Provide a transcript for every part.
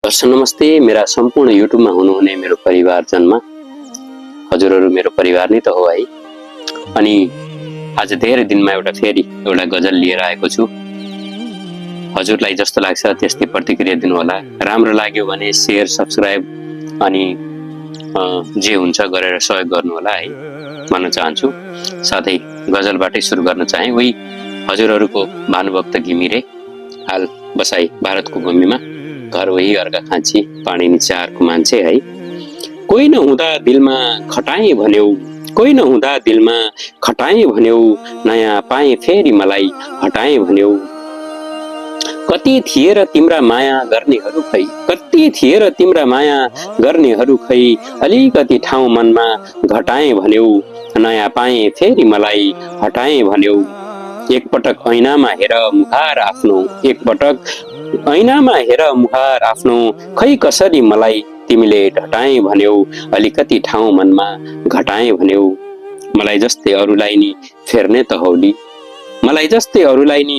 दर्शक नमस्ते। मेरा सम्पूर्ण युट्युबमा हुनुहुने मेरो परिवारजनमा हजुरहरू मेरो परिवार नै त हो है। अनि आज धेरै दिनमा फेरि एउटा गजल लिएर आएको छु। हजुरलाई जस्तो लाग्छ त्यस्तै प्रतिक्रिया दिनु होला। राम्रो लाग्यो भने शेयर सब्स्क्राइब अनि जे हुन्छ गरेर सहयोग गर्नु होला है भन्न चाहन्छु। साथै गजलबाटै सुरु गर्न चाहे। उही हजुरहरूको भानुभक्त घिमिरे, हाल बसाई भारतको भूमिमा, घर वही अर्का खाँची, पानी चारको मान्छे है। कोही नहुँदा दिलमा खटाए भन्यौ, कोही नहुँदा दिलमा खटाए भन्यौ, नयाँ पाए फेरि मलाई हटाए भन्यौ। कति थिए र तिम्रा माया गर्नेहरू खै, कति थिए र तिम्रा माया गर्नेहरू खै, अलिकति ठाउँ मनमा घटाए भन्यौ, नयाँ पाए फेरि मलाई हटाए भन्यौ। एकपटक ऐनामा हेर मुहार आफ्नो, एकपटक ऐनामा हेर मुहार आफ्नो, खै कसरी मलाई तिमीले ढटाए भन्यौ, अलिकति ठाउँ मनमा घटाए भन्यौ। मलाई जस्तै अरूलाई नि फेर्ने त हौली, मलाई जस्तै अरूलाई नि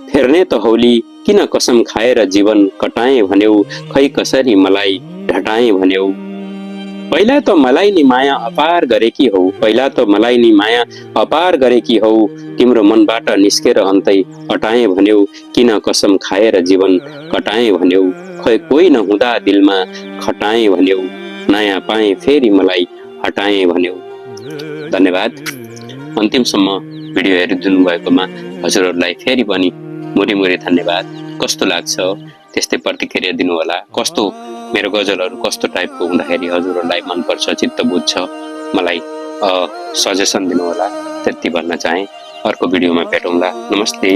फेर्ने त हौली, किन कसम खाएर जीवन कटाए भन्यौ, खै कसरी मलाई ढटाए भन्यौ। पहिला त मलाई नि माया अपार गरेकी हौ, पहिला त मलाई नि माया अपार गरेकी हौ, तिम्रो मनबाट निस्केर अन्तै हटाए भन्यौ, किन कसम खाएर जीवन कटाए भन्यौ। खै कोही नहुँदा दिलमा खटाए भन्यौ, नयाँ पाए फेरि मलाई हटाए भन्यौ। धन्यवाद। अन्तिमसम्म भिडियो हेरिदिनु भएकोमा हजुरहरूलाई फेरि पनि मुरी धन्यवाद। कस्तो लाग्छ त्यस्तै प्रतिक्रिया दिनु होला। कस्तो मेरो गजलहरू कस्तो टाइपको हुँदाखेरि हजुरहरूलाई मनपर्छ, चित्त बुझ्छ, मलाई सजेसन दिनु होला। त्यति भन्न चाहे। अर्को भिडियोमा भेटौँला। नमस्ते।